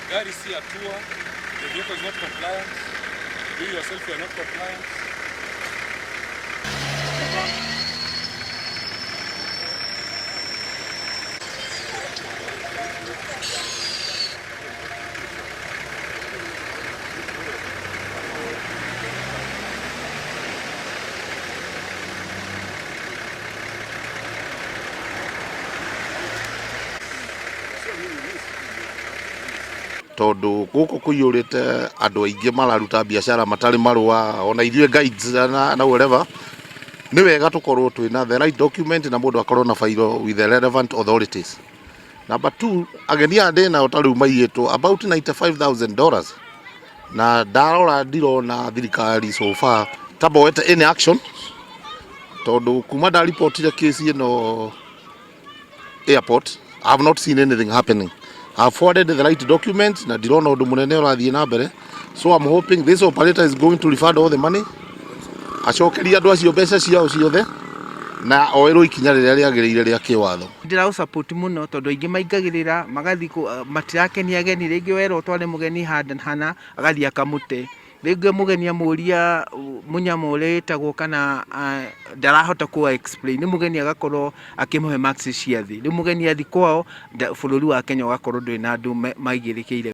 gari si hatua, the vehicle is not compliant, you yourself you are not compliant. Tondũ gũkũ kũiyũrĩte andũ aingĩ mararuta biacara matarĩ marũa, ona ithuĩ guides na whatever, nĩ wega tũkorwo twĩna the right document na mũndũ akorwo na fairo with the relevant authorities. Number two, ageni aya ndĩ nao ta rĩu maiyĩtwo about $95,000, na ndarora ndirona thirikari so far ta moete any action, tondũ kuma ndaripotire case ĩno airport, I have not seen anything happening. I have forwarded the right documents na ndirona ũndũ mũnene ũrathiĩ na mbere, so I'm hoping this operator is going to refund all the money, acokerie andũ acio mbeca ciao ciothe na oerwo ikinya rĩrĩa rĩagĩrĩire rĩa kĩwatho. Ndĩraũ support mũno tondũ aingĩ maingagĩrĩra magathiĩ matirakenia ageni. Rĩngĩ werwo ũtware mũgeni handũ hana, agathiĩ akamũte. Rĩngĩ mũgeni amũria mũnyamũ ũrĩa wĩtagwo kana ndarahota kũ explain, rĩu mũgeni agakorwo akĩmũhe marks cia thĩ. Rĩu mũgeni athiĩ kwao, bũrũri wa Kenya ũgakorwo ndũrĩ na andũ maigĩrĩkĩire.